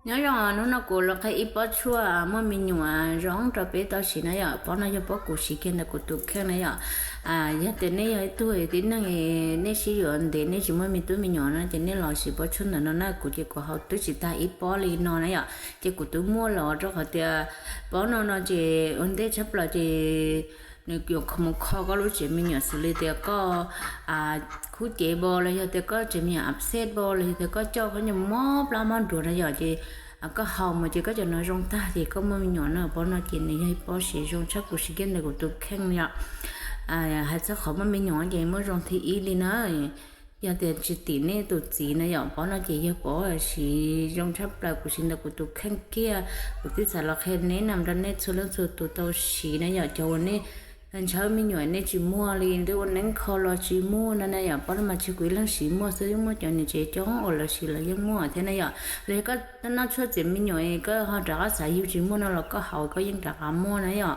Nyob zoo, hnub no kuv los qhia ib pob tshuaj muaj me nyuam zoo rau peb tau siv na yom. Pob no yog pob kuv siv kiag ntawm kuv tus kheej na yom. Yog tias nej yog ib tug tib neeg, nej sib yuav ntev nej tsis muaj me tub me nyuam no ces nej los siv pob tshuaj ntawm no na. Kuv ces kuv haus twb tsis tag ib pob li no na yom, ces kuv twb muaj los rau qhov tias pob no no ces ua ntej tshaj plaws ces nws yuav mus kho koj lub tsev me nyuam, xws li tias koj khub cev npo los yog tias koj tsev me nyuam abscess npo los yog tias koj coj koj nyuam mob plab mob nruas na yom, ces koj haus mus ces koj cov no zoo tag ces koj muaj me nyuam na. Pob no ces nws yog ib pob siv zoo tshaj kuv siv kiag ntawm kuv tus kheej yom. Hais txog qhov muaj me nyuam ces muaj zoo thib ib li na. Yog tias tsis tim nej tus txiv na yom, pob no ces yog pob siv zoo tshaj plaws kuv siv ntawm kuv tus kheej kiag. Kuv twb txav los qhia neb na rau nej txhua leej txhua tus tau siv na yom. Cov uas nej ntshaw me nyuam nej tsis muaj li, twb ua neeb kho los tsis muaj no na yom, pob no mas tsis kuv ib leeg siv muaj xwb, yeej muaj cov niam tsev coob uas lawv siv los yeej muaj thiab na yom. Los yog koj noj tshuaj txiav me nyuam koj ho rov qab xav yug tsis muaj no los koj haus koj yeej rov qab muaj na yom.